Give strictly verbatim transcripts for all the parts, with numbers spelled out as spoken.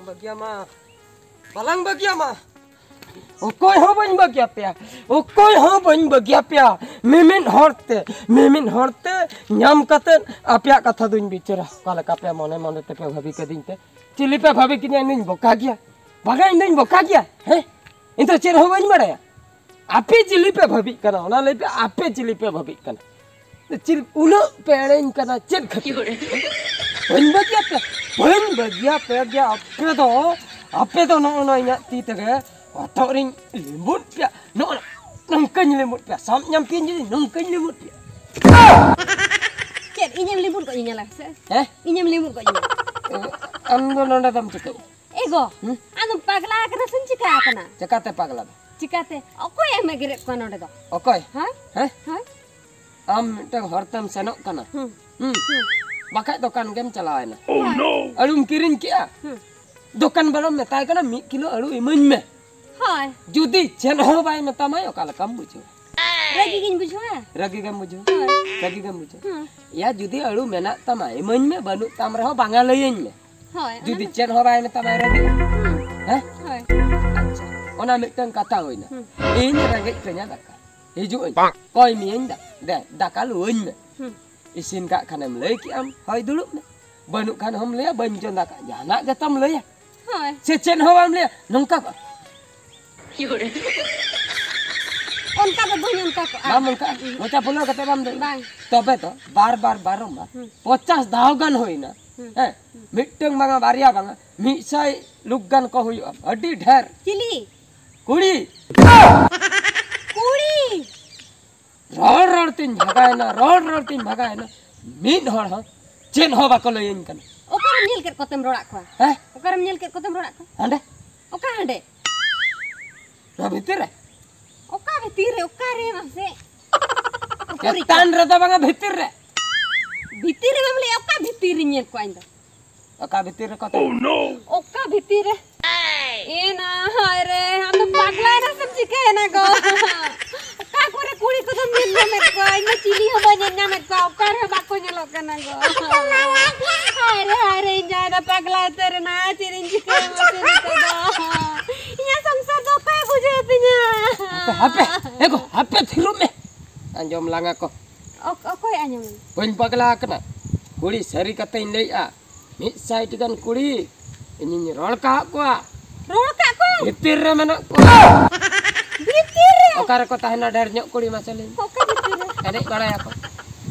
ᱵᱟᱹᱜᱤᱭᱟᱢᱟ, ᱵᱟᱞᱟᱝ ᱵᱟᱹᱜᱤᱭᱟᱢᱟ᱾ ᱚᱠᱚᱭ ᱦᱚᱸ ᱵᱟᱹᱧ ᱵᱟᱹᱜᱤᱭᱟᱯᱮᱭᱟ, ᱚᱠᱚᱭ ᱦᱚᱸ ᱵᱟᱹᱧ ᱵᱟᱹᱜᱤᱭᱟᱯᱮᱭᱟ᱾ ᱢᱤᱢᱤᱫ ᱦᱚᱲ ᱛᱮ, ᱢᱤᱢᱤᱫ ᱦᱚᱲ ᱛᱮ ᱧᱟᱢ ᱠᱟᱛᱮ ᱟᱯᱮᱭᱟᱜ ᱠᱟᱛᱷᱟ ᱫᱩᱧ ᱵᱤᱪᱟᱹᱨᱟ᱾ ᱚᱠᱟ ᱞᱮᱠᱟ ᱯᱮ ᱢᱚᱱᱮ ᱢᱚᱱᱮ ᱛᱮᱯᱮ ᱵᱷᱟᱹᱵᱤ ᱠᱟᱹᱫᱤᱧ ᱛᱮ, ᱪᱤᱞᱤ ᱯᱮ ᱵᱷᱟᱹᱵᱤ ᱠᱤᱧᱟ? ᱤᱧ ᱫᱩᱧ ᱵᱚᱠᱟ ᱜᱮᱭᱟ, ᱵᱟᱝᱟ? ᱤᱧ ᱫᱩᱧ ᱵᱚᱠᱟ ᱜᱮᱭᱟ? ᱦᱮᱸ, ᱤᱧ ᱫᱚ ᱪᱮᱫ ᱦᱚᱸ ᱵᱟᱹᱧ ᱵᱟᱲᱟᱭᱟ᱾ ᱟᱯᱮ ᱪᱤᱞᱤ ᱯᱮ ᱵᱷᱟᱹᱵᱤᱜ ᱠᱟᱱᱟ, ᱚᱱᱟ ᱞᱟᱹᱭ ᱯᱮ, ᱟᱯᱮ ᱪᱤᱞᱤ ᱯᱮ ᱵᱷᱟᱹᱵᱤᱜ ᱠᱟᱱᱟ? ᱪᱮᱫ ᱩᱱᱟᱹᱜ ᱯᱮ ᱮᱲᱮᱧ ᱠᱟᱱᱟ ᱪᱮᱫ ᱠᱷᱟᱹᱛᱤᱨ? ᱵᱟᱹᱧ ᱵᱟᱹᱜᱤᱭᱟ ᱯᱮ, ᱵᱟᱹᱧ ᱵᱟᱹᱜᱤᱭᱟ ᱯᱮ ᱜᱮ ᱟᱯᱮ ᱫᱚ, ᱟᱯᱮ ᱫᱚ ᱱᱚᱜᱼᱚ ᱱᱚᱣᱟ ᱤᱧᱟᱹᱜ ᱛᱤ ᱛᱮᱜᱮ ᱦᱚᱴᱚᱜ ᱨᱤᱧ ᱞᱤᱢᱵᱩᱫ ᱯᱮᱭᱟ, ᱱᱚᱜᱼᱚ ᱱᱚᱝᱠᱟᱧ ᱞᱤᱢᱵᱩᱫ ᱯᱮᱭᱟ, ᱥᱟᱵ ᱧᱟᱢ ᱯᱮᱭᱟᱧ ᱡᱩᱫᱤ ᱱᱚᱝᱠᱟᱧ ᱞᱤᱢᱵᱩᱫ ᱯᱮᱭᱟ᱾ ᱪᱮᱫ ᱤᱧᱮᱢ ᱞᱤᱢᱵᱩᱫ ᱜᱚᱡ ᱤᱧᱟ ᱞᱟᱝ ᱥᱮ? ᱦᱮᱸ? ᱤᱧᱮᱢ ᱞᱤᱢᱵᱩᱫ ᱜᱚᱡ ᱤᱧᱟ? ᱟᱢ ᱫᱚ ᱱᱚᱰᱮ ᱫᱚᱢ ᱪᱤᱠᱟᱹᱭᱟ? ᱮ ᱜᱚ, ᱦᱩᱸ? ᱟᱫᱚᱢ ᱯᱟᱜᱽᱞᱟ ᱟᱠᱟᱱᱟ ᱥᱮᱢ ᱪᱤᱠᱟ ᱟᱠᱟᱱᱟ? ᱪᱤᱠᱟᱛᱮ ᱯᱟᱜᱽᱞᱟ ᱫᱚ? ᱪᱤᱠᱟᱛᱮ? ᱚᱠᱚᱭᱮᱢ ᱮᱜᱮᱨᱮᱫ ᱠᱚᱣᱟ ᱱᱚᱰᱮ ᱫᱚ? ᱚᱠᱚᱭ? ᱦᱮᱸ? ᱦᱮᱸ? ᱦᱮᱸ? ᱟᱢ ᱢᱤᱫᱴᱟᱝ ᱦᱚᱲ ᱛᱮᱢ ᱥᱮᱱᱚᱜ ᱠᱟᱱᱟ᱾ ᱦᱩᱸ᱾ ᱦᱩᱸ᱾ ᱦᱩᱸ᱾ ᱵᱟᱠᱷᱟᱡ ᱫᱚᱠᱟᱱ ᱜᱮᱢ ᱪᱟᱞᱟᱣᱮᱱᱟ᱾ ᱦᱳᱭ᱾ ᱟᱹᱞᱩᱢ ᱠᱤᱨᱤᱧ ᱠᱮᱜᱼᱟ᱾ ᱦᱩᱸ᱾ ᱫᱚᱠᱟᱱ ᱵᱟᱞᱟᱢ ᱢᱮᱛᱟᱭ ᱠᱟᱱᱟ, "ᱢᱤᱫ ᱠᱤᱞᱳ ᱟᱹᱞᱩ ᱤᱢᱟᱹᱧ ᱢᱮ᱾" ᱦᱳᱭ᱾ ᱡᱩᱫᱤ ᱪᱮᱫ ᱦᱚᱸ ᱵᱟᱭ ᱢᱮᱛᱟᱢᱟᱭ, ᱚᱠᱟ ᱞᱮᱠᱟᱢ ᱵᱩᱡᱷᱟᱹᱣᱟ? ᱨᱟᱹᱜᱤ ᱜᱤᱧ ᱵᱩᱡᱷᱟᱹᱣᱟ᱾ ᱨᱟᱹᱜᱤ ᱜᱮᱢ ᱵᱩᱡᱷᱟᱹᱣᱟ? ᱦᱳᱭ᱾ ᱨᱟᱹᱜᱤ ᱜᱮᱢ ᱵᱩᱡᱷᱟᱹᱣᱟ? ᱦᱩᱸ᱾ ᱮᱭᱟ, ᱡᱩᱫᱤ ᱟᱹᱞᱩ ᱢᱮᱱᱟᱜ ᱛᱟᱢᱟ, ᱤᱢᱟᱹᱧ ᱢᱮ, ᱵᱟᱹᱱᱩᱜ ᱛᱟᱢ ᱨᱮᱦᱚᱸ ᱵᱟᱝᱟ ᱞᱟᱹᱭᱟᱹᱧ ᱢᱮ᱾ ᱦᱳᱭ, ᱡᱩᱫᱤ ᱚᱱᱟ ᱪᱮᱫ ᱦᱚᱸ ᱵᱟᱭ ᱢᱮᱛᱟᱢᱟ, ᱨᱟᱹᱜᱤ? ᱦᱩᱸ᱾ ᱦᱮᱸ? ᱦᱳᱭ᱾ ᱟᱪᱪᱷᱟ, ᱚᱱᱟ ᱢᱤᱫᱴᱟᱝ ᱠᱟᱛᱷᱟ ᱦᱩᱭᱱᱟ᱾ ᱦᱩᱸ᱾ ᱤᱧ ᱨᱮᱸᱜᱮᱡ ᱠᱟᱹᱧᱟ ᱫᱟᱠᱟ᱾ ᱦᱤᱡᱩᱜ ᱟᱹᱧ᱾ ᱠᱚᱭ ᱢᱤᱭᱟᱹᱧ ᱫᱟ-, ᱫᱮ, ᱫᱟᱠᱟ ᱞᱩᱣᱟᱹᱧ ᱢᱮ᱾ ᱦᱩᱸ᱾ ᱤᱥᱤᱱ ᱠᱟᱜ ᱠᱷᱟᱱᱮᱢ ᱞᱟᱹᱭ ᱠᱮᱜᱼᱟᱢ, ᱦᱳᱭ ᱫᱩᱲᱩᱵ ᱢᱮ᱾ ᱵᱟᱹᱱᱩᱜ ᱠᱷᱟᱱ ᱦᱚᱸᱢ ᱞᱟᱹᱭᱟ, ᱵᱟᱹᱧ ᱪᱚᱸᱫᱟ ᱠᱟᱜ, ᱡᱟᱦᱟᱱᱟᱜ ᱜᱮᱛᱟᱢ ᱞᱟᱹᱭᱟ᱾ ᱦᱳᱭ᱾ ᱥᱮ ᱪᱮᱫ ᱦᱚᱸ ᱵᱟᱢ ᱞᱟᱹᱭᱟ, ᱱᱚᱝᱠᱟ ᱠᱚᱜᱼᱟ᱾ ᱚᱱᱠᱟ ᱫᱚ ᱵᱟᱹᱧ ᱚᱱᱠᱟ ᱠᱚᱜᱼᱟ᱾ ᱵᱟᱢ ᱚᱱᱠᱟ? ᱢᱚᱪᱟ ᱯᱷᱩᱞᱟᱹᱣ ᱠᱟᱛᱮ ᱵᱟᱢ ᱫᱩᱲᱩᱵ? ᱵᱟᱝ᱾ ᱛᱚᱵᱮ ᱛᱚ, ᱵᱟᱨ ᱵᱟᱨ, ᱵᱟᱨᱚᱢᱵᱟᱨ, ᱦᱩᱸ᱾ ᱯᱚᱪᱟᱥ ᱫᱷᱟᱣ ᱜᱟᱱ ᱦᱩᱭᱱᱟ᱾ ᱦᱩᱸ᱾ ᱦᱮᱸ? ᱦᱩᱸ᱾ ᱢᱤᱫᱴᱟᱝ ᱵᱟᱝᱟ, ᱵᱟᱨᱭᱟ ᱵᱟᱝᱟ, ᱢᱤᱫ ᱥᱟᱭ ᱞᱩᱠ ᱜᱟᱱ ᱠᱚ ᱦᱩᱭᱩᱜᱼᱟ, ᱟᱹᱰᱤ ᱰᱷᱮᱨ᱾ ᱪᱤᱞᱤ? ᱠᱩᱲᱤ᱾ ᱠᱩᱲᱤ᱾ ᱨᱚᱲ ᱨᱚᱲ ᱛᱤᱧ ᱵᱷᱟᱜᱟᱭᱮᱱᱟ, ᱨᱚᱲ ᱨᱚᱲ ᱛᱤᱧ ᱵᱷᱟᱜᱟᱭᱮᱱᱟ᱾ ᱢᱤᱫ ᱦᱚᱲ ᱦᱚᱸ ᱪᱮᱫ ᱦᱚᱸ ᱵᱟᱠᱚ ᱞᱟᱹᱭᱟᱹᱧ ᱠᱟᱱᱟ᱾ ᱚᱠᱟᱨᱮᱢ ᱧᱮᱞ ᱠᱮᱫ ᱠᱚᱛᱮᱢ ᱨᱚᱲᱟᱜ ᱠᱚᱣᱟ? ᱦᱮᱸ? ᱚᱠᱟᱨᱮᱢ ᱧᱮᱞ ᱠᱮᱫ ᱠᱚᱛᱮᱢ ᱨᱚᱲᱟᱜ ᱠᱚᱣᱟ? ᱦᱟᱸᱰᱮ᱾ ᱚᱠᱟ ᱦᱟᱸᱰᱮ? ᱱᱚᱣᱟ ᱵᱷᱤᱛᱤᱨ ᱨᱮ᱾ ᱚᱠᱟ ᱵᱷᱤᱛᱤᱨ ᱨᱮ? ᱚᱠᱟᱨᱮ ᱢᱟᱥᱮ? ᱪᱮᱛᱟᱱ ᱨᱮᱫᱚ ᱵᱟᱝᱟ, ᱵᱷᱤᱛᱤᱨ ᱨᱮ᱾ ᱵᱷᱤᱛᱤᱨ ᱨᱮ ᱵᱟᱢ ᱞᱟᱹᱭᱟ, ᱚᱠᱟ ᱵᱷᱤᱛᱤᱨ ᱨᱤᱧ ᱧᱮᱞ ᱠᱚᱣᱟ ᱤᱧ ᱫᱚ? ᱚᱠᱟ ᱵᱷᱤᱛᱤᱨ ᱨᱮ ᱠᱚᱛᱮ? ᱚᱠᱟ ᱵᱷᱤᱛᱤᱨ ᱨᱮ? ᱮ ᱱᱟ, ᱦᱟᱭ ᱨᱮ, ᱟᱢ ᱫᱚ ᱯᱟᱜᱽᱞᱟᱭᱮᱱᱟ ᱥᱮᱢ ᱪᱤᱠᱟᱹᱭᱮᱱᱟ ᱜᱚ? ᱚᱠᱟ ᱠᱚᱨᱮ ᱠᱩᱲᱤ ᱠᱚᱫᱚᱢ ᱧᱮᱞ ᱧᱟᱢᱮᱫ ᱠᱚᱣᱟ? ᱤᱧ ᱫᱚ ᱪᱤᱞᱤ ᱦᱚᱸ ᱵᱟᱹᱧ ᱧᱮᱞ ᱧᱟᱢᱮᱫ ᱠᱚᱣᱟ, ᱚᱠᱟ ᱨᱮᱦᱚᱸ ᱵᱟᱠᱚ ᱧᱮᱞᱚᱜ ᱠᱟᱱᱟ ᱜᱚ᱾ ᱦᱟᱭ ᱨᱮ, ᱦᱟᱭ ᱨᱮ, ᱤᱧ ᱡᱟᱶᱟᱭ ᱫᱚ ᱯᱟᱜᱽᱞᱟ ᱩᱛᱟᱹᱨ ᱮᱱᱟ᱾ ᱪᱮᱫ ᱤᱧ ᱪᱤᱠᱟᱹᱭᱟ ᱢᱟᱥᱮ ᱱᱤᱛᱚᱜ ᱫᱚ? ᱤᱧᱟᱹᱜ ᱥᱚᱝᱥᱟᱨ ᱫᱚ ᱚᱠᱚᱭᱮ ᱵᱩᱡᱷᱟᱹᱣ ᱛᱤᱧᱟ? ᱦᱟᱯᱮ, ᱦᱟᱯᱮ, ᱮ ᱜᱚ, ᱦᱟᱯᱮ ᱛᱷᱤᱨᱚᱜ ᱢᱮ᱾ ᱟᱸᱡᱚᱢ ᱞᱟᱝᱟ ᱠᱚ᱾ ᱚᱠ-, ᱚᱠᱚᱭ ᱟᱸᱡᱚᱢ? ᱵᱟᱹᱧ ᱯᱟᱜᱽᱞᱟ ᱟᱠᱟᱱᱟ᱾ ᱠᱩᱲᱤ, ᱥᱟᱹᱨᱤ ᱠᱟᱛᱷᱟᱧ ᱞᱟᱹᱭᱮᱜᱼᱟ᱾ ᱢᱤᱫ ᱥᱟᱭ ᱴᱤ ᱜᱟᱱ ᱠᱩᱲᱤ ᱤᱧᱤᱧ ᱨᱚᱲ ᱠᱟᱜ ᱠᱚᱣᱟ᱾ ᱨᱚᱲ ᱠᱟᱜ ᱠᱚᱣᱟ? ᱵᱷᱤᱛᱤᱨ ᱨᱮ ᱢᱮᱱᱟᱜ ᱠᱚᱣᱟ᱾ ᱵᱷᱤᱛᱤᱨ ᱨᱮ? ᱚᱠᱟ ᱨᱮᱠᱚ ᱛᱟᱦᱮᱱᱟ ᱰᱷᱮᱨ ᱧᱚᱜ ᱠᱩᱲᱤ, ᱢᱟᱥᱮ ᱞᱟᱹᱭ ᱢᱮ? ᱚᱠᱟ ᱵᱷᱤᱛᱤᱨ ᱨᱮ? ᱮᱱᱮᱡ ᱵᱟᱲᱟᱭᱟᱠᱚ᱾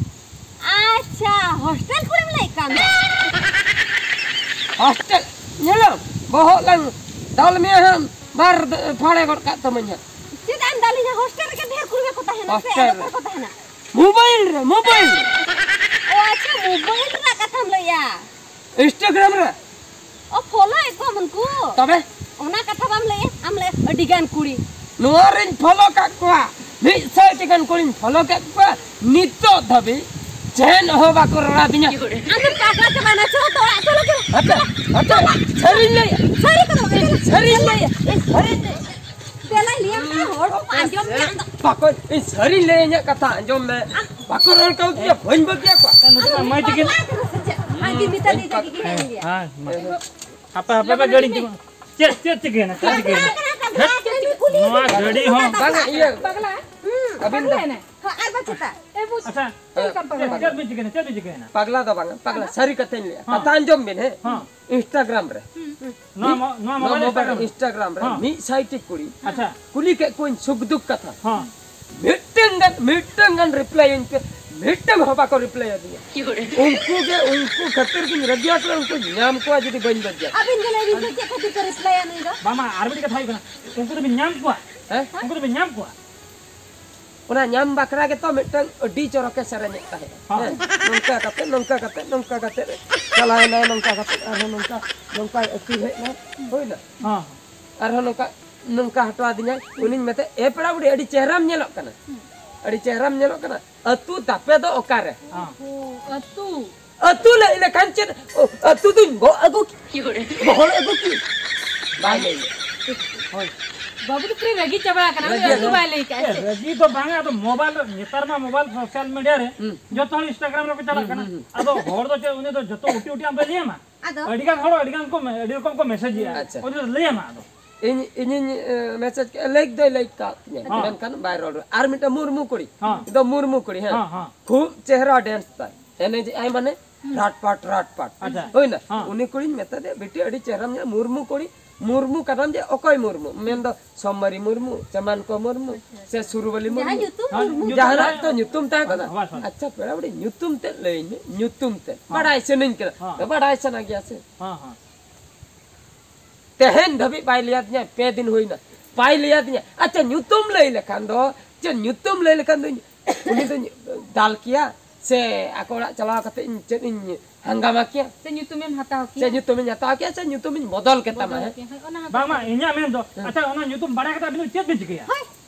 ᱟᱪᱪᱷᱟ, ᱦᱳᱥᱴᱮᱞ ᱠᱚᱨᱮᱢ ᱞᱟᱹᱭᱮᱫ ᱠᱟᱱ ᱫᱚ? ᱦᱳᱥᱴᱮᱞ? ᱧᱮᱞᱟᱢ, ᱵᱚᱦᱚᱜ ᱞᱟᱝ ᱫᱟᱞ ᱢᱮᱭᱟ ᱦᱟᱸᱜ, ᱵᱟᱨ ᱯᱷᱟᱲᱮ ᱜᱚᱫ ᱠᱟᱜ ᱛᱟᱢᱟᱹᱧ ᱦᱟᱸᱜ᱾ ᱪᱮᱫ ᱮᱢ ᱫᱟᱞᱤᱧᱟ? ᱦᱳᱥᱴᱮᱞ ᱨᱮᱜᱮ ᱰᱷᱮᱨ ᱠᱩᱲᱤ ᱠᱚ ᱛᱟᱦᱮᱱᱟ ᱥᱮ? ᱦᱳᱥᱴᱮᱞ ᱚᱠᱟ ᱨᱮ᱾ ᱠᱚ ᱛᱟᱦᱮᱱᱟ? ᱢᱳᱵᱟᱭᱤᱞ ᱨᱮ, ᱢᱳᱵᱟᱭᱤᱞ ᱨᱮ᱾ ᱚ, ᱟᱪᱪᱷᱟ, ᱢᱳᱵᱟᱭᱤᱞ ᱨᱮᱱᱟᱜ ᱠᱟᱛᱷᱟᱢ ᱞᱟᱹᱭᱟ᱾ ᱤᱱᱥᱴᱟᱜᱨᱟᱢ ᱨᱮ᱾ ᱚ, ᱯᱷᱚᱞᱳᱭᱮᱫ ᱠᱚᱣᱟᱢ ᱩᱱᱠᱩ? ᱛᱚᱵᱮ? ᱚᱱᱟ ᱠᱟᱛᱷᱟ ᱵᱟᱢ ᱞᱟᱹᱭᱟ, ᱟᱢ ᱞᱟᱹᱭᱟ ᱟᱹᱰᱤ ᱜᱟᱱ ᱠᱩᱲᱤ᱾ ᱱᱚᱣᱟ ᱨᱤᱧ ᱯᱷᱚᱞᱳ ᱠᱟᱜ ᱠᱚᱣᱟ, ᱢᱤᱫ ᱥᱟᱭ ᱴᱤ ᱜᱟᱱ ᱠᱩᱲᱤᱧ ᱯᱷᱚᱞᱳ ᱠᱮᱫ ᱠᱚᱣᱟ, ᱱᱤᱛᱚᱜ ᱫᱷᱟᱹᱵᱤᱡ ᱪᱮᱫ ᱦᱚᱸ ᱵᱟᱠᱚ ᱨᱚᱲ ᱟᱹᱫᱤᱧᱟ᱾ ᱟᱢ ᱫᱚ ᱯᱟᱜᱽᱞᱟ ᱪᱟᱵᱟᱭᱮᱱᱟ, ᱪᱚᱞᱚ ᱛᱚ ᱚᱲᱟᱜ, ᱪᱚᱞᱚ, ᱪᱚᱞᱚ᱾ ᱦᱟᱯᱮ, ᱦᱟᱯᱮ, ᱥᱟᱹᱨᱤᱧ ᱞᱟᱹᱭᱟ, ᱥᱟᱹᱨᱤ ᱠᱚᱫᱚ ᱵᱟᱝ ᱠᱟᱱᱟ᱾ ᱥᱟᱹᱨᱤᱧ ᱞᱟᱹᱭᱟ, ᱥᱟᱹᱨᱤᱧ ᱞᱟᱹᱭᱟ᱾ ᱫᱮᱞᱟᱧ ᱞᱟᱹᱭᱟᱢ ᱠᱟᱱᱟ, ᱦᱚᱲ ᱠᱚ ᱟᱸᱡᱚᱢ ᱧᱟᱢ ᱫᱟ᱾ ᱵᱟᱠᱚ, ᱤᱧ ᱥᱟᱹᱨᱤᱧ ᱞᱟᱹᱭᱟ, ᱤᱧᱟᱹᱜ ᱠᱟᱛᱷᱟ ᱟᱸᱡᱚᱢ ᱢᱮ᱾ ᱵᱟᱠᱚ ᱨᱚᱲ ᱠᱟᱹᱣᱫᱤᱧᱟ, ᱵᱟᱹᱧ ᱵᱟᱹᱜᱤᱭᱟᱠᱚᱣᱟ᱾ ᱱᱩᱠᱩ ᱢᱟ ᱢᱟᱹᱭ ᱛᱟᱹᱠᱤᱱ᱾ ᱟᱢ ᱫᱚ ᱢᱤᱛᱟᱹᱧ ᱠᱟᱱᱟ ᱥᱮ ᱪᱮᱫ? ᱟᱢ ᱜᱮ ᱢᱮᱛᱟ ᱫᱤᱧᱟ ᱡᱮ ᱜᱤᱫᱽᱨᱟᱹ ᱦᱮᱸ, ᱦᱮᱸ, ᱢᱟ᱾ ᱦᱟᱯᱮ, ᱦᱟᱯᱮ, ᱦᱟᱯᱮ, ᱜᱟᱹᱰᱤ ᱛᱤᱸᱜᱩ᱾ ᱪᱮᱫ, ᱪᱮᱫ ᱪᱤᱠᱟᱹᱭᱮᱱᱟ? ᱪᱮᱫ ᱪᱤᱠᱟᱹᱭᱮᱱᱟ? ᱦᱮᱸ? ᱱᱚᱣᱟ ᱜᱟᱹᱰᱤ ᱦᱚᱸ᱾ ᱵᱟᱝᱟ, ᱤᱭᱟᱹ᱾ ᱯᱟᱜᱽᱞᱟ? ᱦᱩᱸ, ᱟᱹᱵᱤᱱ ᱫᱚ? ᱯᱟᱜᱽᱞᱟ ᱮᱱᱟᱭ᱾ ᱦᱚᱸ, ᱟᱨ ᱵᱟᱝ ᱪᱮᱛᱟ? ᱮ, ᱵᱩ-, ᱟᱪᱪᱷᱟ, ᱪᱮᱫ ᱵᱤᱱ ᱪᱤᱠᱟᱹᱭᱮᱱᱟ? ᱪᱮᱫ ᱵᱤᱱ ᱪᱤᱠᱟᱹᱭᱮᱱᱟ? ᱯᱟᱜᱽᱞᱟ ᱫᱚ ᱵᱟᱝᱟ, ᱯᱟᱜᱽᱞᱟ, ᱥᱟᱹᱨᱤ ᱠᱟᱛᱷᱟᱧ ᱞᱟᱹᱭᱟ᱾ ᱦᱚᱸ᱾ ᱠᱟᱛᱷᱟ ᱟᱸᱡᱚᱢ ᱵᱤᱱ, ᱦᱮᱸ? ᱦᱚᱸ᱾ ᱤᱱᱥᱴᱟᱜᱨᱟᱢ ᱨᱮ᱾ ᱦᱩᱸ, ᱦᱩᱸ᱾ ᱱᱚᱣᱟ ᱢᱤᱫ, ᱢᱚ-, ᱱᱚᱣᱟ ᱱᱚᱣᱟ ᱢᱳᱵᱟᱭᱤᱞ ᱢᱳᱵᱟᱭᱤᱞ ᱤᱱᱥᱴᱟᱜᱨᱟᱢ ᱨᱮ᱾ ᱦᱚᱸ᱾ ᱢᱤᱫ ᱥᱟᱭ ᱴᱤ ᱠᱩᱲᱤ ᱟᱪᱪᱷᱟ᱾ ᱠᱩᱞᱤ ᱠᱮᱫ ᱠᱚᱣᱟᱧ ᱥᱩᱠ ᱫᱩᱠ ᱠᱟᱛᱷᱟ᱾ ᱦᱚᱸ᱾ ᱢᱤᱫᱴᱟᱝ ᱜᱟᱱ, ᱢᱤᱫᱴᱟᱝ ᱜᱟᱱ ᱨᱤᱯᱞᱟᱭ ᱟᱹᱧ ᱯᱮ, ᱢᱤᱫᱴᱟᱝ ᱦᱚᱸ ᱵᱟᱠᱚ ᱨᱤᱯᱞᱟᱭ ᱟᱹᱫᱤᱧᱟ᱾ ᱩᱱᱠᱩ ᱜᱮ, ᱩᱱᱠᱩ ᱠᱷᱟᱹᱛᱤᱨ ᱜᱤᱧ ᱨᱟᱹᱜᱤ ᱟᱠᱟᱱᱟ, ᱩᱱᱠᱩ ᱧᱟᱢ ᱠᱚᱣᱟ ᱡᱩᱫᱤ ᱵᱟᱹᱧ ᱵᱟᱹᱜᱤᱭᱟ᱾ ᱟᱹᱵᱤᱱ ᱜᱮ ᱞᱟᱹᱭ ᱵᱤᱱ ᱥᱮ ᱪᱮᱫ ᱠᱷᱟᱹᱛᱤᱨ ᱠᱚ ᱨᱤᱯᱞᱟᱭᱟ ᱱᱩᱭ ᱫᱚ? ᱵᱟᱝ, ᱵᱟᱝ, ᱟᱨ ᱢᱤᱫᱴᱤᱡ ᱠᱟᱛᱷᱟ ᱦᱩᱭᱩᱜ ᱠᱟᱱᱟ, ᱩᱱᱠᱩ ᱫᱚᱵᱤᱱ ᱧᱟᱢ ᱠᱚᱣᱟ? ᱦᱮᱸ? ᱩᱱᱠᱩ ᱫᱚᱵᱤᱱ ᱧᱟᱢ ᱠᱚᱣᱟ? ᱚᱱᱟ ᱧᱟᱢ ᱵᱟᱠᱷᱨᱟ ᱜᱮᱛᱚ ᱢᱤᱫᱴᱟᱝ ᱟᱹᱰᱤ ᱪᱚᱨᱚᱠᱮ ᱥᱮᱨᱮᱧᱮᱫ ᱛᱟᱦᱮᱸᱫ᱾ ᱦᱚᱸ᱾ ᱦᱮᱸ, ᱱᱚᱝᱠᱟ ᱠᱟᱛᱮ, ᱱᱚᱝᱠᱟ ᱠᱟᱛᱮ, ᱱᱚᱝᱠᱟ ᱠᱟᱛᱮ ᱪᱟᱞᱟᱣ ᱮᱱᱟᱭ, ᱱᱚᱝᱠᱟ ᱠᱟᱛᱮ ᱟᱨᱦᱚᱸ ᱱᱚᱝᱠᱟ, ᱱᱚᱝᱠᱟ ᱟᱹᱪᱩᱨ ᱦᱮᱡ ᱮᱱᱟᱭ, ᱦᱩᱭᱱᱟ? ᱦᱚᱸ᱾ ᱟᱨᱦᱚᱸ ᱱᱚᱝᱠᱟ, ᱱᱚᱝᱠᱟ ᱦᱚᱴᱚ ᱟᱹᱫᱤᱧᱟᱭ᱾ ᱩᱱᱤᱧ ᱢᱮᱛᱟᱭ, "ᱮ ᱯᱮᱲᱟ ᱵᱩᱰᱷᱤ, ᱟᱹᱰᱤ ᱪᱮᱦᱨᱟᱢ ᱧᱮᱞᱚᱜ ᱠᱟᱱᱟ, ᱟᱹᱰᱤ ᱪᱮᱦᱨᱟᱢ ᱧᱮᱞᱚᱜ ᱠᱟᱱᱟ, ᱟᱹᱛᱩ ᱛᱟᱯᱮ ᱫᱚ ᱚᱠᱟᱨᱮ?" ᱦᱚᱸ᱾ ᱚ, ᱟᱹᱛᱩ᱾ ᱟᱹᱛᱩ ᱞᱟᱹᱭ ᱞᱮᱠᱷᱟᱱ ᱪᱮᱫ? ᱚ, ᱟᱹᱛᱩ ᱫᱩᱧ ᱜᱚᱜ ᱟᱹᱜᱩ ᱠᱮᱭᱟ᱾ ᱜᱚᱦᱚᱲ ᱟᱹᱜᱩ ᱠᱮᱭᱟ᱾ ᱵᱟᱭ ᱞᱟᱹᱭ ᱞᱮᱫᱟ᱾ ᱦᱳᱭ᱾ ᱵᱟᱹᱵᱩ ᱫᱚ ᱯᱩᱨᱟᱹ ᱨᱟᱹᱜᱤ ᱪᱟᱵᱟ ᱟᱠᱟᱱᱟ, ᱩᱱᱤ ᱟᱹᱛᱩ ᱵᱟᱭ ᱞᱟᱹᱭ ᱠᱟᱜᱼᱟ ᱥᱮ᱾ ᱨᱟᱹᱜᱤ ᱫᱚ ᱵᱟᱝᱟ, ᱟᱫᱚ ᱢᱳᱵᱟᱭᱤᱞ ᱨᱮ, ᱱᱮᱛᱟᱨ ᱢᱟ ᱢᱳᱵᱟᱭᱤᱞ ᱥᱳᱥᱟᱞ ᱢᱤᱰᱤᱭᱟ ᱨᱮ ᱦᱩᱸ᱾ ᱡᱚᱛᱚ ᱦᱚᱲ ᱤᱱᱥᱴᱟᱜᱨᱟᱢ ᱨᱮᱠᱚ ᱪᱟᱞᱟᱜ ᱦᱩᱸ, ᱠᱟᱱᱟ᱾ ᱦᱩᱸ, ᱦᱩᱸ᱾ ᱟᱫᱚ ᱦᱚᱲ ᱫᱚ ᱪᱮᱫ, ᱩᱱᱤ ᱫᱚ ᱡᱚᱛᱚ ᱩᱴᱤ ᱩᱴᱤ ᱟᱢ ᱫᱚᱭ ᱞᱟᱹᱭ ᱟᱢᱟ? ᱟᱫᱚ? ᱟᱹᱰᱤ ᱜᱟᱱ ᱦᱚᱲ ᱟᱹᱰᱤ ᱜᱟᱱ ᱠᱚ ᱢᱮ-, ᱟᱹᱰᱤ ᱨᱚᱠᱚᱢ ᱠᱚ ᱢᱮᱥᱮᱡᱽ ᱮᱜᱼᱟ᱾ ᱟᱪᱪᱷᱟ᱾ ᱩᱱᱤ ᱫᱚ ᱞᱟᱹᱭ ᱟᱢᱟ ᱟᱫᱚ᱾ ᱤᱧ, ᱤᱧᱤᱧ, ᱮ, ᱢᱮᱥᱮᱡᱽ ᱠᱮᱜᱼᱟ, ᱞᱟᱹᱭ ᱫᱚᱭ ᱞᱟᱹᱭ ᱠᱟᱜ ᱛᱤᱧᱟ, ᱦᱚᱸ᱾ ᱢᱮᱱᱠᱷᱟᱱ ᱵᱟᱭ ᱨᱚᱲ᱾ ᱟᱨ ᱢᱤᱫᱴᱟᱝ ᱢᱩᱨᱢᱩ ᱠᱩᱲᱤ, ᱦᱚᱸ᱾ ᱫᱚ ᱢᱩᱨᱢᱩ ᱠᱩᱲᱤ, ᱦᱮᱸ᱾ ᱦᱚᱸ, ᱦᱚᱸ᱾ ᱠᱷᱩᱵ ᱪᱮᱦᱨᱟ ᱰᱮᱱᱥ ᱛᱟᱭ, ᱮᱱᱮᱡ ᱟᱭ ᱢᱟᱱᱮ ᱦᱩᱸ᱾ ᱨᱟᱴ ᱯᱟᱴ, ᱨᱟᱴ ᱯᱟᱴ᱾ ᱟᱪᱪᱷᱟ᱾ ᱦᱩᱭᱱᱟ? ᱦᱚᱸ᱾ ᱩᱱᱤ ᱠᱩᱲᱤᱧ ᱢᱮᱛᱟ ᱫᱮᱭᱟ, "ᱵᱤᱴᱤ, ᱟᱹᱰᱤ ᱪᱮᱦᱨᱟᱢ ᱧᱮᱞ, ᱢᱩᱨᱢᱩ ᱠᱩᱲᱤ, ᱢᱩᱨᱢᱩ ᱠᱟᱱᱟᱢ ᱡᱮ ᱚᱠᱚᱭ ᱢᱩᱨᱢᱩ?" ᱢᱮᱱᱫᱚ ᱥᱚᱢᱢᱟᱨᱤ ᱢᱩᱨᱢᱩ, ᱪᱟᱢᱟᱱᱠᱚ ᱢᱩᱨᱢᱩ, ᱟᱪᱪᱷᱟ, ᱟᱪᱪᱷᱟ᱾ ᱥᱮ ᱥᱩᱨᱩᱵᱟᱞᱤ ᱡᱟᱦᱟᱸ ᱢᱩᱨᱢᱩ᱾ ᱧᱩᱛᱩᱢ ᱦᱚᱸ, ᱢᱩᱨᱢᱩ᱾ ᱧᱩᱛᱩᱢ ᱡᱟᱦᱟᱱᱟᱜ ᱛᱟᱭ ᱛᱚ ᱠᱟᱱᱟ᱾ ᱧᱩᱛᱩᱢ ᱛᱟᱦᱮᱸ ᱠᱟᱱᱟ᱾ ᱦᱳᱭ, ᱦᱳᱭ᱾ ᱟᱪᱪᱷᱟ, ᱯᱮᱲᱟ ᱵᱩᱰᱷᱤ, ᱧᱩᱛᱩᱢ ᱛᱮᱫ ᱞᱟᱹᱭᱟᱹᱧ ᱢᱮ, ᱧᱩᱛᱩᱢ ᱛᱮᱫ᱾ ᱦᱚᱸ᱾ ᱵᱟᱰᱟᱭ ᱥᱟᱱᱟᱧ ᱠᱟᱱᱟ᱾ ᱦᱚᱸ᱾ ᱛᱚ, ᱵᱟᱰᱟᱭ ᱥᱟᱱᱟ ᱜᱮᱭᱟ ᱥᱮ᱾ ᱦᱚᱸ, ᱦᱚᱸ᱾ ᱛᱮᱦᱮᱧ ᱫᱷᱟᱹᱵᱤᱡ ᱵᱟᱭ ᱞᱟᱹᱭᱟᱫᱤᱧᱟ, ᱯᱮ ᱫᱤᱱ ᱦᱩᱭᱱᱟ᱾ ᱵᱟᱭ ᱞᱟᱹᱭᱟᱫᱤᱧᱟ᱾ ᱟᱪᱪᱷᱟ, ᱧᱩᱛᱩᱢ ᱞᱟᱹᱭ ᱞᱮᱠᱷᱟᱱ ᱫᱚ, ᱪᱮᱫ ᱧᱩᱛᱩᱢ ᱞᱟᱹᱭ ᱞᱮᱠᱷᱟᱱ ᱫᱚ ᱩᱱᱤ ᱫᱚᱧ ᱫᱟᱞ ᱠᱮᱭᱟ? ᱥᱮ ᱟᱠᱚ ᱚᱲᱟᱜ ᱪᱟᱞᱟᱣ ᱠᱟᱛᱮ ᱤᱧ ᱪᱮᱫ ᱤᱧ ᱦᱟᱝᱜᱟᱢᱟ ᱠᱮᱭᱟ? ᱥᱮ ᱧᱩᱛᱩᱢᱮᱢ ᱦᱟᱛᱟᱣ ᱠᱮᱭᱟ? ᱥᱮ ᱧᱩᱛᱩᱢᱤᱧ ᱦᱟᱛᱟᱣ ᱠᱮᱭᱟ, ᱥᱮ ᱧᱩᱛᱩᱢᱤᱧ ᱵᱚᱫᱚᱞ ᱠᱮᱛᱟᱢᱟ, ᱵᱚᱫᱚᱞ ᱦᱮᱸ? ᱠᱮᱭᱟ, ᱦᱳᱭ, ᱚᱱᱟ ᱦᱚᱸ ᱵᱟᱝ, ᱠᱟᱛᱷᱟ ᱵᱟᱝ, ᱠᱟᱱᱟ᱾ ᱤᱧᱟᱹᱜ ᱢᱮᱱ ᱫᱚ, ᱦᱮᱸ᱾ ᱟᱪᱪᱷᱟ, ᱚᱱᱟ ᱧᱩᱛᱩᱢ ᱵᱟᱲᱟᱭ ᱠᱟᱛᱮ ᱟᱹᱵᱤᱱ ᱫᱚ ᱪᱮᱫ ᱵᱤᱱ ᱪᱤᱠᱟᱹᱭᱟ? ᱦᱳᱭ᱾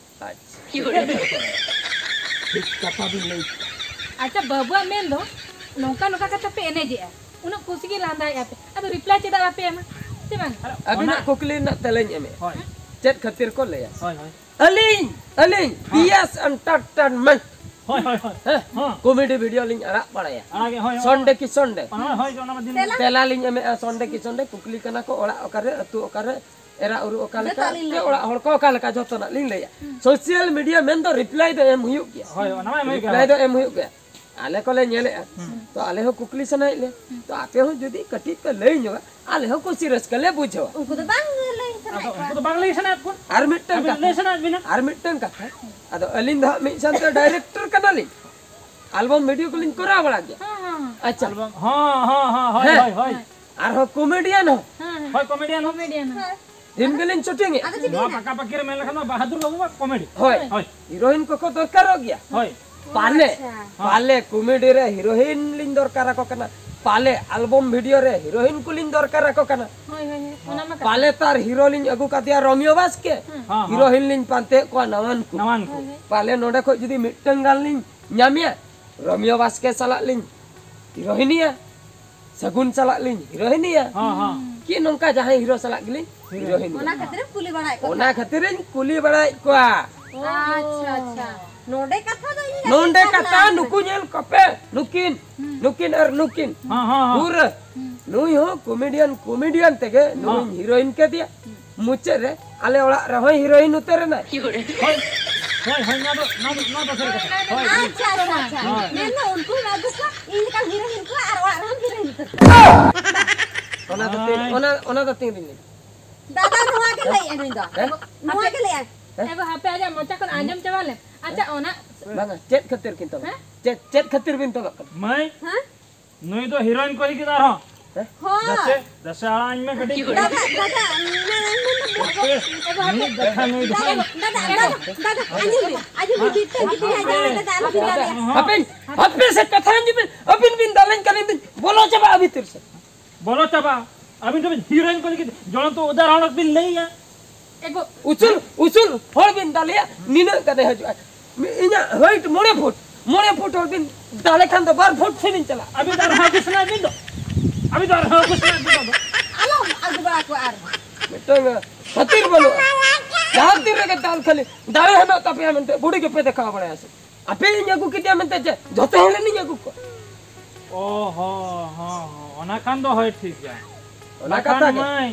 ᱟᱪᱪᱷᱟ᱾ ᱴᱷᱤᱠ ᱠᱟᱛᱷᱟ ᱵᱤᱱ ᱞᱟᱹᱭ ᱠᱮᱫᱟ᱾ ᱟᱪᱪᱷᱟ, ᱵᱟᱹᱵᱩᱣᱟᱜ ᱢᱮᱱ ᱫᱚ ᱱᱚᱝᱠᱟ ᱱᱚᱝᱠᱟ ᱠᱟᱛᱮ ᱯᱮ ᱮᱱᱮᱡᱮᱜᱼᱟ, ᱩᱱᱟᱹᱜ ᱠᱩᱥᱤ ᱜᱮ ᱞᱟᱸᱫᱟᱭᱮᱜᱼᱟ ᱯᱮ, ᱟᱫᱚ ᱨᱤᱯᱞᱟᱭ ᱪᱮᱫᱟᱜ ᱵᱟᱯᱮ ᱮᱢᱟ? ᱥᱮ ᱵᱟᱝ? ᱟᱨ ᱟᱹᱵᱤᱱᱟᱜ ᱚᱱᱟ ᱠᱩᱠᱞᱤ ᱨᱮᱱᱟᱜ ᱛᱮᱞᱟᱧ ᱮᱢᱮᱜᱼᱟ᱾ ᱦᱳᱭ᱾ ᱪᱮᱫ ᱠᱷᱟᱹᱛᱤᱨ ᱠᱚ ᱞᱟᱹᱭᱟ? ᱦᱳᱭ, ᱦᱳᱭ᱾ ᱟᱹᱞᱤᱧ, ᱟᱹᱞᱤᱧ, ᱦᱮᱸ᱾ ᱯᱤᱭᱟᱥ ᱮᱱᱴᱟᱨᱴᱮᱱᱢᱮᱱᱴ᱾ ᱦᱳᱭ, ᱦᱳᱭ, ᱦᱳᱭ᱾ ᱦᱮᱸ? ᱦᱮᱸ᱾ ᱠᱚᱢᱮᱰᱤ ᱵᱷᱤᱰᱤᱭᱳ ᱞᱤᱧ ᱟᱲᱟᱜ ᱵᱟᱲᱟᱭᱟ᱾ ᱟᱲᱟᱜᱮ, ᱦᱳᱭ, ᱦᱳᱭ᱾ ᱥᱚᱱᱰᱮ ᱠᱤ ᱥᱚᱱᱰᱮ᱾ ᱦᱳᱭ, ᱦᱳᱭ, ᱚᱱᱟ ᱢᱟ ᱫᱤᱱ ᱛᱮᱞᱟ? ᱛᱮᱞᱟ ᱞᱤᱧ ᱮᱢᱮᱜᱼᱟ, ᱥᱚᱱᱰᱮ ᱠᱤ ᱥᱚᱱᱰᱮ, ᱠᱩᱠᱞᱤ ᱠᱟᱱᱟ ᱠᱚ, ᱚᱲᱟᱜ ᱚᱠᱟᱨᱮ, ᱟᱹᱛᱩ ᱚᱠᱟᱨᱮ, ᱮᱨᱟ ᱩᱨᱩ ᱚᱠᱟ ᱞᱮᱠᱟ, ᱡᱚᱛᱚ ᱞᱤᱧ ᱥᱮ ᱞᱟᱹᱭᱟ᱾ ᱚᱲᱟᱜ ᱦᱚᱲ ᱠᱚ ᱚᱠᱟ ᱞᱮᱠᱟ, ᱡᱚᱛᱚᱱᱟᱜ ᱞᱤᱧ ᱞᱟᱹᱭᱟ᱾ ᱦᱩᱸ᱾ ᱥᱳᱥᱟᱞ ᱢᱤᱰᱤᱭᱟ ᱢᱮᱱ ᱫᱚ ᱨᱤᱯᱞᱟᱭ ᱫᱚ ᱮᱢ ᱦᱩᱭᱩᱜ ᱜᱮᱭᱟ᱾ ᱦᱳᱭ, ᱚᱱᱟ ᱢᱟ ᱮᱢ ᱦᱩᱭᱩᱜ ᱜᱮᱭᱟ᱾ ᱨᱤᱯᱞᱟᱭ ᱫᱚ ᱮᱢ ᱦᱩᱭᱩᱜ ᱜᱮᱭᱟ᱾ ᱟᱞᱮ ᱠᱚᱞᱮ ᱧᱮᱞᱮᱜᱼᱟ᱾ ᱦᱩᱸ᱾ ᱛᱚ ᱟᱯᱮ ᱦᱚᱸ ᱡᱩᱫᱤ ᱠᱟᱹᱴᱤᱡ ᱯᱮ ᱞᱟᱹᱭ ᱧᱚᱜᱟ, ᱟᱞᱮ ᱦᱚᱸ ᱡᱩᱫᱤ ᱠᱟᱹᱴᱤᱡ ᱯᱮ ᱞᱟᱹᱭ ᱧᱚᱜᱟ, ᱟᱞᱮ ᱦᱚᱸ ᱠᱩᱥᱤ ᱨᱟᱹᱥᱠᱟᱹ ᱞᱮ ᱵᱩᱡᱷᱟᱹᱣᱟ᱾ ᱩᱱᱠᱩ ᱫᱚ ᱵᱟᱝ ᱞᱟᱹᱭ ᱥᱟᱱᱟᱭᱮᱫ ᱟᱫᱚ ᱠᱚᱣᱟ᱾ ᱩᱱᱠᱩ ᱫᱚ ᱵᱟᱝ ᱞᱟᱹᱭ ᱥᱟᱱᱟᱭᱮᱫ ᱠᱚᱣᱟ᱾ ᱟᱨ ᱢᱤᱫᱴᱟᱝ ᱟᱹᱵᱤᱱ ᱠᱟᱛᱷᱟ, ᱞᱟᱹᱭ ᱥᱟᱱᱟᱭᱮᱫ ᱵᱤᱱᱟ? ᱟᱨ ᱢᱤᱫᱴᱟᱝ ᱠᱟᱛᱷᱟ, ᱟᱫᱚ ᱟᱹᱞᱤᱧ ᱫᱚ ᱦᱟᱸᱜ ᱢᱤᱫ ᱥᱟᱶᱛᱮ ᱰᱟᱭᱨᱮᱠᱴᱚᱨ ᱠᱟᱱᱟᱞᱤᱧ, ᱟᱞᱵᱟᱢ ᱵᱷᱤᱰᱤᱭᱳ ᱠᱚᱞᱤᱧ ᱠᱚᱨᱟᱣ ᱵᱟᱲᱟ ᱜᱮᱭᱟ᱾ ᱦᱮᱸ, ᱦᱮᱸ, ᱦᱮᱸ᱾ ᱟᱪᱪᱷᱟ᱾ ᱟᱞᱵᱟᱢ, ᱦᱚᱸ, ᱦᱚᱸ, ᱦᱚᱸ, ᱦᱳᱭ, ᱦᱮᱸ᱾ ᱦᱳᱭ, ᱦᱳᱭ᱾ ᱦᱮᱸ, ᱦᱮᱸ᱾ ᱟᱨᱦᱚᱸ ᱠᱚᱢᱮᱰᱤᱭᱟᱱ ᱦᱚᱸ᱾ ᱦᱮᱸ, ᱦᱮᱸ᱾ ᱦᱳᱭ, ᱠᱚᱢᱮᱰᱤᱭᱟᱱ ᱦᱚᱸ᱾ ᱠᱚᱢᱮᱰᱤᱭᱟᱱ ᱦᱚᱸ᱾ ᱫᱤᱱ ᱜᱮᱞᱤᱧ ᱥᱩᱴᱤᱝ ᱮᱫᱼᱟ᱾ ᱟᱫᱚ ᱪᱮᱫ ᱵᱤᱱ ᱱᱚᱣᱟ ᱢᱮᱱᱟ? ᱯᱟᱠᱟ ᱯᱟᱠᱤ ᱨᱮ ᱢᱮᱱ ᱞᱮᱠᱷᱟᱱ ᱫᱚ ᱵᱟᱦᱟᱫᱩᱨ ᱵᱟᱹᱵᱩ ᱢᱟ ᱠᱚᱢᱮᱰᱤ᱾ ᱦᱳᱭ᱾ ᱦᱳᱭ᱾ ᱦᱤᱨᱳᱭᱤᱱ ᱠᱚᱠᱚ ᱫᱚᱨᱠᱟᱨᱚᱜ ᱜᱮᱭᱟ᱾ ᱦᱳᱭ᱾ ᱯᱟᱞᱮ, ᱟᱪᱪᱷᱟ᱾ ᱯᱟᱞᱮ ᱠᱚᱢᱮᱰᱤ ᱨᱮ ᱦᱤᱨᱳᱭᱤᱱ ᱞᱤᱧ ᱫᱚᱨᱠᱟᱨ ᱟᱠᱚ ᱠᱟᱱᱟ, ᱯᱟᱞᱮ ᱟᱞᱵᱚᱢ ᱵᱷᱤᱰᱤᱭᱳ ᱨᱮ ᱦᱤᱨᱳᱭᱤᱱ ᱠᱚᱞᱤᱧ ᱫᱚᱨᱠᱟᱨ ᱟᱠᱚ ᱠᱟᱱᱟ᱾ ᱦᱳᱭ, ᱦᱳᱭ, ᱦᱳᱭ, ᱚᱱᱟ ᱢᱟ ᱠᱟᱛᱷᱟ᱾ ᱯᱟᱞᱮ ᱛᱟᱨ ᱦᱤᱨᱳ ᱞᱤᱧ ᱟᱹᱜᱩ ᱠᱟᱫᱮᱭᱟ ᱨᱳᱢᱤᱭᱳ ᱵᱟᱥᱠᱮ, ᱦᱮᱸ᱾ ᱦᱮᱸ, ᱦᱮᱸ᱾ ᱦᱤᱨᱳᱭᱤᱱ ᱞᱤᱧ ᱯᱟᱱᱛᱮᱭᱮᱫ ᱠᱚᱣᱟ ᱱᱟᱣᱟᱱ ᱠᱚ᱾ ᱱᱟᱣᱟᱱ ᱠᱚ᱾ ᱦᱳᱭ, ᱦᱳᱭ᱾ ᱯᱟᱞᱮ ᱱᱚᱰᱮ ᱠᱷᱚᱡ ᱡᱩᱫᱤ ᱢᱤᱫᱴᱟᱝ ᱜᱟᱱ ᱞᱤᱧ ᱧᱟᱢᱮᱭᱟ, ᱨᱳᱢᱤᱭᱳ ᱵᱟᱥᱠᱮ ᱥᱟᱞᱟᱜ ᱞᱤᱧ ᱦᱤᱨᱳᱭᱤᱱᱤᱭᱟ, ᱥᱟᱹᱜᱩᱱ ᱥᱟᱞᱟᱜ ᱞᱤᱧ ᱦᱤᱨᱳᱭᱤᱱᱤᱭᱟ᱾ ᱦᱮᱸ, ᱦᱮᱸ᱾ ᱠᱤ ᱱᱚᱝᱠᱟ ᱡᱟᱦᱟᱸᱭ ᱦᱤᱨᱳ ᱥᱟᱞᱟᱜ ᱜᱮᱞᱤᱧ ᱦᱤᱨᱳᱭᱤᱱ ᱚᱱᱟ ᱠᱟᱱᱟ᱾ ᱠᱷᱟᱹᱛᱤᱨᱮᱢ ᱠᱩᱞᱤ ᱵᱟᱲᱟᱭᱮᱫ ᱠᱚ ᱚᱱᱟ ᱛᱟᱦᱮᱸᱫ᱾ ᱠᱷᱟᱹᱛᱤᱨᱤᱧ ᱠᱩᱞᱤ ᱵᱟᱲᱟᱭᱮᱫ ᱠᱚᱣᱟ᱾ ᱟᱪᱪᱷᱟ, ᱟᱪᱪᱷᱟ᱾ ᱱᱚᱰᱮ ᱠᱟᱛᱷᱟ ᱫᱚ ᱤᱧ ᱞᱟᱹᱜᱤᱫ ᱱᱚᱰᱮ ᱠᱟᱱ ᱠᱟᱛᱷᱟ ᱛᱟᱦᱮᱸᱫ᱾ ᱱᱩᱠᱩ ᱧᱮᱞ ᱠᱚᱯᱮ, ᱱᱩᱠᱤᱱ, ᱦᱩᱸ᱾ ᱱᱩᱠᱤᱱ ᱟᱨ ᱱᱩᱠᱤᱱ᱾ ᱦᱚᱸ, ᱦᱚᱸ, ᱦᱚᱸ᱾ ᱯᱩᱨᱟᱹ ᱦᱩᱸ᱾ ᱱᱩᱭ ᱦᱚᱸ ᱠᱚᱢᱮᱰᱤᱭᱟᱱ, ᱠᱚᱢᱮᱰᱤᱭᱟᱱ ᱛᱮᱜᱮ ᱦᱚᱸ᱾ ᱱᱩᱭᱤᱧ ᱦᱤᱨᱳᱭᱤᱱ ᱠᱮᱫᱮᱭᱟ᱾ ᱦᱩᱸ᱾ ᱢᱩᱪᱟᱹᱫ ᱨᱮ ᱟᱞᱮ ᱚᱲᱟᱜ ᱨᱮᱦᱚᱸᱭ ᱦᱤᱨᱳᱭᱤᱱ ᱩᱛᱟᱹᱨᱮᱱᱟᱭ᱾ ᱦᱳᱭ, ᱦᱳᱭ, ᱦᱳᱭ, ᱱᱚᱣᱟ ᱫᱚ, ᱱᱚᱣᱟ ᱫᱚ, ᱱᱚᱣᱟ ᱫᱚ ᱥᱟᱹᱨᱤ ᱠᱟᱛᱷᱟ᱾ ᱦᱳᱭ, ᱦᱳᱭ᱾ ᱟᱪᱪᱷᱟ, ᱟᱪᱪᱷᱟ, ᱟᱪᱪᱷᱟ᱾ ᱦᱳᱭ᱾ ᱢᱮᱱᱫᱚ ᱩᱱᱠᱩ ᱟᱹᱜᱩ ᱠᱚᱣᱟ, ᱤᱧ ᱞᱮᱠᱟᱱ ᱦᱤᱨᱳᱭᱤᱱ ᱠᱚᱣᱟ ᱟᱨ ᱚᱲᱟᱜ ᱨᱮᱦᱚᱸ ᱦᱤᱨᱳᱭᱤᱱ ᱩᱛᱟᱹᱨ ᱠᱚᱣᱟ᱾ ᱚᱱᱟ ᱫᱚ ᱛᱤᱱ, ᱦᱳᱭ᱾ ᱚᱱᱟ, ᱚᱱᱟ ᱫᱚ ᱛᱤᱱ ᱨᱤᱧ ᱞᱟᱹᱭ? ᱫᱟᱫᱟ ᱱᱚᱣᱟ ᱜᱮ ᱞᱟᱹᱭᱮᱫᱼᱟ ᱱᱩᱭ ᱫᱚ᱾ ᱦᱮᱸ? ᱱᱚᱣᱟ ᱜᱮ ᱞᱟᱹᱭᱮᱫᱼᱟ᱾ ᱦᱮᱸ? ᱮ ᱵᱟ, ᱦᱟᱯᱮ ᱟᱡᱟᱜ ᱢᱚᱪᱟ ᱠᱷᱚᱱ ᱟᱸᱡᱚᱢ ᱪᱟᱵᱟ ᱞᱮᱢ᱾ ᱟᱪᱪᱷᱟ, ᱚᱱᱟ ᱵᱟᱝᱟ, ᱪᱮᱫ ᱠᱷᱟᱹᱛᱤᱨ ᱠᱤᱱ ᱛᱚᱞᱚᱜ ᱦᱮᱸ? ᱠᱟᱱᱟ? ᱪᱮᱫ, ᱪᱮᱫ ᱠᱷᱟᱹᱛᱤᱨ ᱵᱤᱱ ᱛᱚᱞᱚᱜ ᱠᱟᱱᱟ? ᱢᱟᱹᱭ, ᱦᱮᱸ? ᱱᱩᱭ ᱫᱚ ᱦᱤᱨᱳᱭᱤᱱ ᱠᱚ ᱞᱟᱹᱜᱤᱫ ᱟᱨᱦᱚᱸ᱾ ᱦᱮᱸ? ᱦᱚᱸ᱾ ᱫᱟᱥᱮ, ᱫᱟᱥᱮ ᱟᱲᱟᱜ ᱟᱹᱧ ᱢᱮ ᱠᱟᱹᱴᱤᱡ᱾ ᱫᱟᱫᱟ, ᱫᱟᱫᱟ, ᱢᱮ, ᱢᱮ, ᱢᱮ, ᱢᱮ᱾ ᱦᱟᱯᱮ, ᱮ ᱵᱟ, ᱦᱟᱯᱮ᱾ ᱢᱤᱫ ᱠᱟᱛᱷᱟ ᱱᱩᱭ ᱫᱚ᱾ ᱫᱟᱫᱟ, ᱫᱟᱫᱟ, ᱫᱟᱫᱟ, ᱫᱟᱫᱟ, ᱟᱸᱡᱚᱢ ᱢᱮ, ᱟᱸᱡᱚᱢ ᱢᱮ, ᱢᱤᱫᱴᱮᱱ ᱡᱩᱫᱤ ᱟᱸᱡᱚᱢ ᱢᱮ, ᱫᱟᱫᱟ, ᱟᱞᱚ ᱵᱤᱱ ᱫᱟᱞᱮᱭᱟ᱾ ᱦᱟᱯᱮ, ᱦᱟᱯᱮ ᱥᱮ ᱠᱟᱛᱷᱟ ᱟᱸᱡᱚᱢ ᱵᱤᱱ, ᱟᱹᱵᱤᱱ ᱵᱤᱱ ᱫᱟᱞᱮᱧ ᱠᱟᱱ ᱵᱤᱱ ᱵᱚᱞᱚ ᱪᱟᱵᱟᱜᱼᱟ ᱵᱷᱤᱛᱤᱨ ᱥᱮᱫ᱾ ᱵᱚᱞᱚ ᱪᱟᱵᱟ᱾ ᱟᱹᱵᱤᱱ ᱫᱚᱵᱤᱱ ᱦᱤᱨᱳᱭᱤᱱ ᱠᱚ ᱞᱟᱹᱜᱤᱫ ᱡᱚᱲᱚᱱᱛᱚ ᱩᱫᱟᱦᱚᱨᱚᱱ ᱵᱤᱱ ᱞᱟᱹᱭᱟ᱾ ᱮᱜᱳ᱾ ᱩᱥᱩᱞ, ᱩᱥᱩᱞ ᱦᱚᱲ ᱵᱤᱱ ᱫᱟᱞᱮᱭᱟ, ᱱᱤᱱᱟᱹᱜ ᱜᱟᱱᱮ ᱦᱤᱡᱩᱜᱼᱟ᱾ ᱢᱤ-, ᱤᱧᱟᱹᱜ height ᱢᱚᱬᱮ ᱯᱷᱩᱴ, ᱢᱚᱬᱮ ᱯᱷᱩᱴ ᱦᱚᱲ ᱵᱤᱱ ᱫᱟᱞᱮ ᱠᱷᱟᱱ ᱫᱚ ᱵᱟᱨ ᱯᱷᱩᱴ ᱥᱮᱱᱤᱧ ᱪᱟᱞᱟᱜᱼᱟ᱾ ᱟᱹᱵᱤᱱ ᱫᱚ ᱟᱨᱦᱚᱸ ᱟᱹᱜᱩ ᱥᱟᱱᱟᱭᱮᱫ ᱵᱤᱱ ᱫᱚ᱾ ᱟᱹᱵᱤᱱ ᱫᱚ ᱟᱨᱦᱚᱸ ᱟᱹᱜᱩ ᱥᱟᱱᱟᱭᱮᱫ ᱵᱤᱱ ᱫᱚ᱾ ᱟᱞᱚᱢ ᱟᱹᱜᱩ ᱵᱟᱲᱟ ᱠᱚᱣᱟ ᱟᱨ᱾ ᱢᱤᱫᱴᱟᱝ ᱠᱷᱟᱹᱛᱤᱨ ᱵᱟᱹᱱᱩᱜᱼᱟ᱾ ᱡᱟᱦᱟᱸ ᱛᱤᱱ ᱨᱮᱜᱮ ᱫᱟᱞ ᱠᱷᱟᱹᱞᱤ ᱫᱟᱲᱮ ᱦᱮᱱᱟᱜ ᱛᱟᱯᱮᱭᱟ ᱢᱮᱱᱛᱮ ᱵᱩᱰᱤ ᱜᱮᱯᱮ ᱫᱮᱠᱷᱟᱣ ᱵᱟᱲᱟᱭᱟ ᱥᱮ? ᱟᱯᱮ ᱤᱧ ᱟᱹᱜᱩ ᱠᱮᱫᱮᱭᱟ ᱢᱮᱱᱛᱮ ᱪᱮᱫ ᱡᱚᱛᱚ ᱦᱚᱲ ᱨᱮᱱᱤᱧ ᱟᱹᱜᱩ ᱠᱚᱣᱟ? ᱚ ᱦᱚᱸ, ᱦᱚᱸ, ᱦᱚᱸ, ᱚᱱᱟ ᱠᱷᱟᱱ ᱫᱚ ᱦᱳᱭ ᱴᱷᱤᱠ ᱜᱮᱭᱟ᱾ ᱚᱱᱟ ᱵᱟᱠᱷᱟᱱ ᱠᱟᱛᱷᱟ ᱜᱮ᱾ ᱢᱟᱹᱭ,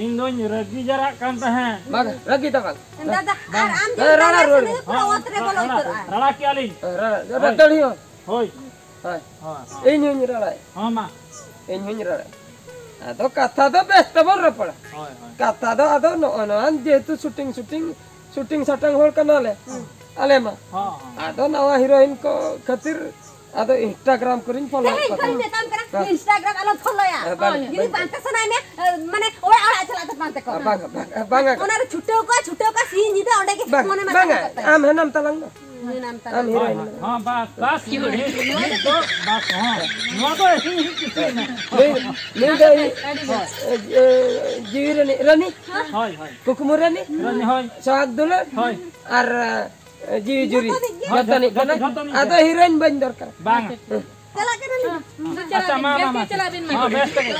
ᱤᱧ ᱫᱚᱧ ᱨᱟᱹᱜᱤ ᱡᱟᱨᱟᱜ ᱠᱟᱱ ᱛᱟᱦᱮᱸᱫ᱾ ᱵᱟᱝ, ᱨᱟᱹᱜᱤ ᱫᱚ ᱵᱟᱝ᱾ ᱫᱟᱫᱟ, ᱟᱨ ᱟᱢ ᱦᱮᱸ, ᱡᱩᱫᱤ ᱨᱟᱲᱟ ᱫᱟᱲᱮᱭᱟᱜ ᱨᱩᱣᱟᱹᱲ ᱠᱷᱟᱱ ᱢᱮ᱾ ᱫᱚ ᱯᱩᱨᱟᱹ ᱚᱛ ᱨᱮ ᱵᱚᱞᱚ ᱨᱟᱲᱟ, ᱩᱛᱟᱹᱨᱚᱜᱼᱟ᱾ ᱨᱟᱲᱟ ᱠᱮᱜᱼᱟ ᱞᱤᱧ᱾ ᱦᱮᱸ, ᱨᱟᱲᱟ, ᱦᱳᱭ᱾ ᱫᱟᱹᱲ ᱦᱩᱭᱩᱜᱼᱟ᱾ ᱦᱳᱭ᱾ ᱦᱳᱭ, ᱦᱳᱭ᱾ ᱤᱧ ᱦᱚᱧ ᱨᱟᱲᱟᱭᱟ᱾ ᱦᱚᱸ, ᱢᱟ᱾ ᱤᱧ ᱦᱚᱧ ᱨᱟᱲᱟᱭᱟ᱾ ᱟᱫᱚ ᱠᱟᱛᱷᱟ ᱫᱚ ᱵᱮᱥ ᱛᱮᱵᱚᱱ ᱨᱚᱯᱚᱲᱟ᱾ ᱦᱳᱭ, ᱦᱳᱭ᱾ ᱠᱟᱛᱷᱟ ᱫᱚ ᱟᱫᱚ ᱱᱚᱜᱼᱚ ᱱᱚᱣᱟ ᱡᱮᱦᱮᱛᱩ shooting, shooting, shooting ᱥᱟᱴᱟᱝ ᱦᱚᱲ ᱠᱟᱱᱟᱞᱮ᱾ ᱦᱩᱸ᱾ ᱟᱞᱮ ᱢᱟ᱾ ᱦᱚᱸ, ᱦᱚᱸ᱾ ᱟᱫᱚ ᱱᱟᱣᱟ ᱦᱤᱨᱳᱭᱤᱱ ᱠᱚ ᱠᱷᱟᱹᱛᱤᱨ ᱟᱫᱚ Instagram ᱠᱚᱨᱮᱧ follow ᱛᱮᱦᱮᱧ ᱠᱚᱣᱟ᱾ ᱠᱷᱚᱱ ᱢᱮᱛᱟᱢ ᱠᱟᱱᱟ, ᱦᱮᱸ᱾ Instagram ᱟᱞᱚᱢ ᱯᱷᱚᱞᱳᱭᱟ᱾ ᱦᱮᱸ, ᱵᱟᱝ, ᱡᱩᱫᱤ ᱵᱟᱝ᱾ ᱯᱟᱱᱛᱮ ᱥᱟᱱᱟᱭ ᱢᱮ, ᱢᱟᱱᱮ ᱚᱲᱟᱜ ᱚᱲᱟᱜ ᱪᱟᱞᱟᱜ ᱛᱮ ᱯᱟᱱᱛᱮ ᱠᱚ᱾ ᱵᱟᱝ, ᱵᱟᱝ, ᱵᱟᱝ᱾ ᱚᱱᱟ ᱨᱮ ᱪᱷᱩᱴᱟᱹᱣ ᱠᱚᱣᱟ, ᱪᱷᱩᱴᱟᱹᱣ ᱠᱚᱣᱟ, ᱥᱤᱧ ᱧᱤᱫᱟᱹ ᱚᱸᱰᱮ ᱜᱮ ᱵᱟᱝ, ᱢᱚᱱᱮ ᱢᱟ ᱵᱟᱝ, ᱛᱟᱦᱮᱸ ᱠᱚᱜ ᱛᱟᱭᱟ᱾ ᱟᱢ ᱦᱮᱱᱟᱢ ᱛᱟᱞᱟᱝ ᱫᱚ᱾ ᱦᱩᱸ, ᱦᱮᱱᱟᱢ ᱛᱟᱞᱟᱝ᱾ ᱟᱢ ᱦᱳᱭ, ᱦᱤᱨᱳᱭᱤᱱ ᱦᱳᱭ, ᱢᱮᱱᱟᱢ᱾ ᱦᱚᱸ, ᱵᱟᱥ, ᱵᱟᱥ, ᱱᱤᱛ ᱫᱚ ᱵᱟᱥ, ᱦᱚᱸ᱾ ᱱᱚᱣᱟ ᱫᱚ ᱤᱧ, ᱤᱧ ᱠᱩᱥᱤᱭᱟᱜ ᱢᱮ᱾ ᱱᱩᱭ, ᱱᱩᱭ ᱫᱚ ᱤᱧ, ᱟᱹᱰᱤ ᱵᱮᱥ᱾ ᱮ, ᱮ, ᱡᱤᱣᱤ ᱨᱟᱹᱱᱤ, ᱨᱟᱹᱱᱤ, ᱦᱳᱭ, ᱦᱳᱭ᱾ ᱠᱩᱠᱢᱩ ᱨᱟᱹᱱᱤ, ᱨᱟᱹᱱᱤ, ᱦᱳᱭ᱾ ᱥᱚᱦᱟᱜᱽ ᱫᱩᱞᱟᱹᱲ, ᱦᱳᱭ᱾ ᱟᱨ, ᱮ, ᱡᱤᱣᱤ ᱡᱩᱨᱤ, ᱡᱚᱛᱚ ᱫᱤᱠ ᱜᱮ᱾ ᱡᱚᱛᱚ ᱫᱤᱠ ᱡᱚᱛᱚ, ᱠᱟᱱᱟ᱾ ᱡᱚᱛᱚ ᱫᱤᱠ ᱟᱫᱚ ᱜᱮ᱾ ᱦᱤᱨᱳᱭᱤᱱ ᱵᱟᱹᱧ ᱫᱚᱨᱠᱟᱨ᱾ ᱵᱟᱝ᱾ ᱦᱮᱸ᱾ ᱪᱟᱞᱟᱜ ᱠᱟᱱᱟᱞᱤᱧ᱾ ᱦᱮᱸ, ᱟᱪᱪᱷᱟ, ᱪᱟᱞᱟᱜ ᱢᱟ, ᱵᱤᱱ, ᱢᱟ, ᱵᱮᱥ ᱢᱟ᱾ ᱜᱮ ᱪᱟᱞᱟᱜ ᱵᱤᱱ ᱢᱟ᱾ ᱦᱮᱸ, ᱵᱮᱥ ᱛᱮᱜᱮ᱾